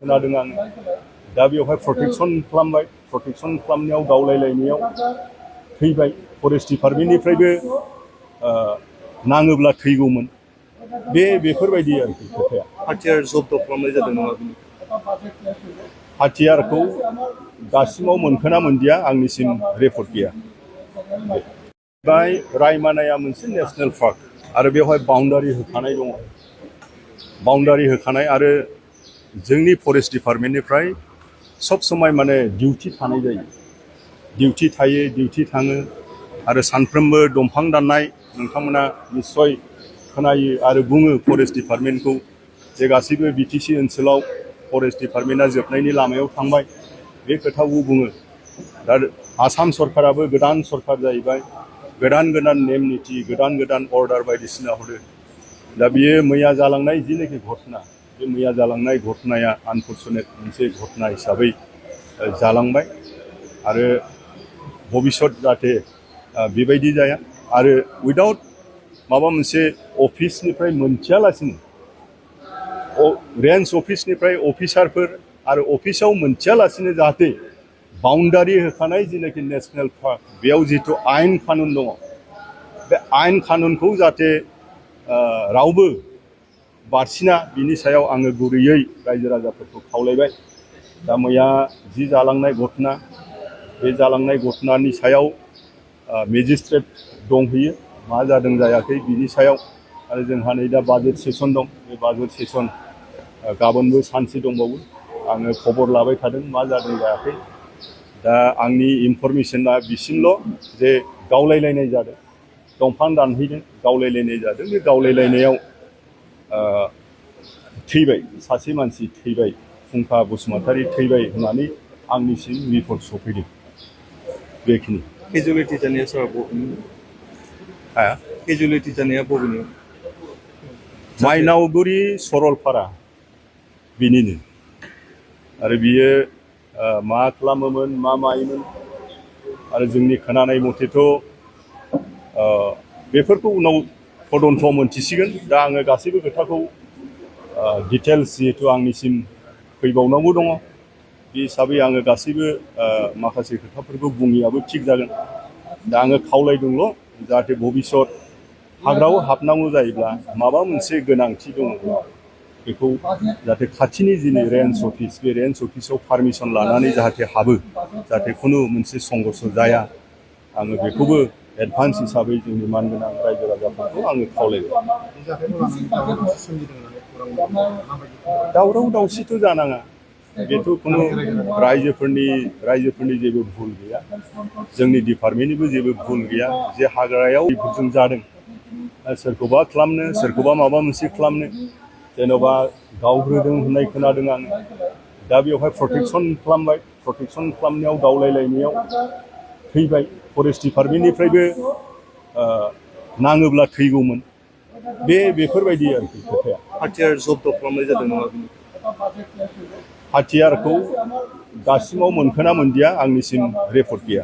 खोनादों आं दा बेवहाय प्रटेक्शन खालामबाय प्रटेक्शन खालामनायाव गावलायलायनायाव थैबाय फरेस्ट डिपार्टमेन्टनिफ्रायबो नाङोब्ला थैगौमोन बेफोरबायदि आरोखि खोथाया हाथियार जब्द खालामनाय जादों नामा हाथियारखौ दासिमाव मोनखोना मोनदिया आंनिसिम रिपर्ट गैया रायमानाया मोनसे नेशनेल पार्क आरो बेवहाय बाउन्डारि होखानाय दङ बाउन्डारि होखानाय आरो जोंनि फरेस्ट डिपार्टमेन्टनिफ्राय सब समय माने डिउटि थानाय जायो डिउटि थायो डिउटि थाङो आरो सानफ्रोमबो दंफां दाननाय नोंथांमोना निस्सय खोनायो आरो बुङो फरेस्ट डिपार्टमेन्टखौ जे गासैबो बिटिसि ओनसोलाव फरेस्ट डिपार्टमेन्टआ जोबनायनि लामायाव थांबाय बे खोथाखौ बुङो दा आसाम सरकाराबो गोदान सरकार जाहैबाय गोदान गोदान नेम निथि गोदान गोदान अर्डार बायदिसिना हरो दा बियो मैया जालांनाय जिनोखि घटना बे मैया जालांनाय घटनाया आनफर्चुनेट मोनसे घटना हिसाबै जालांबाय आरो भबिष्यत जाहाथे बेबायदि जाया आरो उइदाउट माबा मोनसे अफिसनिफ्राय मोनथियालासिनो रेन्ज अफिसनिफ्राय अफिसारफोर आरो अफिसाव मोनथियालासिनो जाहाथे बाउन्डारि होखानाय जिनोखि नेशनेल पार्क बेयाव जिथु आयेन कानुन दङ बे आयेन कानुनखौ जाहाथे रावबो बारसिना बिनि सायाव आङो गुरैयै रायजो राजाफोरखौ खावलायबाय दा मैया जि जालांनाय घटना बे जालांनाय घटनानि सायाव मेजिस्ट्रेट दंहैयो मा जादों जायाखै बिनि सायाव आरो जोंहा नै दा बाजेट सेसन दं बे बाजेट सेसन गाबोनबो सानसे दंबावो आङो खबर लाबाय थादों मा जादों जायाखै दा आंनि इनफरमेसना बिसिमल' जे गावलायलायनाय जादों दंफां दानहैदों गावलायलायनाय जादों बे गावलायलायनायाव थैबाय सासे मानसि थैबाय फुंखा बसुमतारी थैबाय होननानै आंनिसिम रिपर्ट सफैदों बेखिनि केजुवेलिटि जानाया सार केजुवेलिटि जानाया बबेनि माइनावगुरि सरलपारा बिनिनो आरो बियो मा खालामोमोन मा मायोमोन आरो जोंनि खोनानाय मथेथ' बेफोरखौ उनाव तदन्थ मोनथिसिगोन दा आङो गासैबो खोथाखौ डिटेल्स जिहेतु आंनिसिम फैबावनांगौ दङ बे हिसाबै आङो गासैबो माखासे खोथाफोरखौ बुङियाबो थिग जागोन दा आङो खावलायदोंल' जाहाथे भबिष्यत हाग्रायाव हाबनांगौ जायोब्ला माबा मोनसे गोनांथि दङब्ला बेखौ जाहाथे खाथिनि जिनि रेन्ज अफिस बे रेन्ज अफिसाव पारमिसन लानानै जाहाथे हाबो जाहाथे खुनु मोनसे संघर्ष जाया आङो बेखौबो एडभान्स हिसाबै जोंनि मानगोनां रायजो राजाफोरखौ आङो खावलायबाय दावराव दावसिथ' जानाङा बेथ' खुनु रायजोफोरनि जेबो भुल गैया जोंनि डिपार्टमेन्टनिबो जेबो भुल गैया जे हाग्रायाव बेफोरजों जादों सोरखौबा खालामनो सोरखौबा माबा मोनसे खालामनो जेन'बा गावग्रोदों होननाय खोनादों आङो दा बेवहाय प्रटेक्शन खालामबाय प्रटेक्शन खालामनायाव गावलायलायनायाव थैबाय फरेस्ट डिपार्टमेन्टनिफ्रायबो नाङोब्ला थैगौमोन बेफोरबायदि आरोखि खोथाया हाथियार जब्द खालामनाय जादों नामा हाथियारखौ दासिमाव मोनखोना मोनदिया आंनिसिम रिपर्ट गैया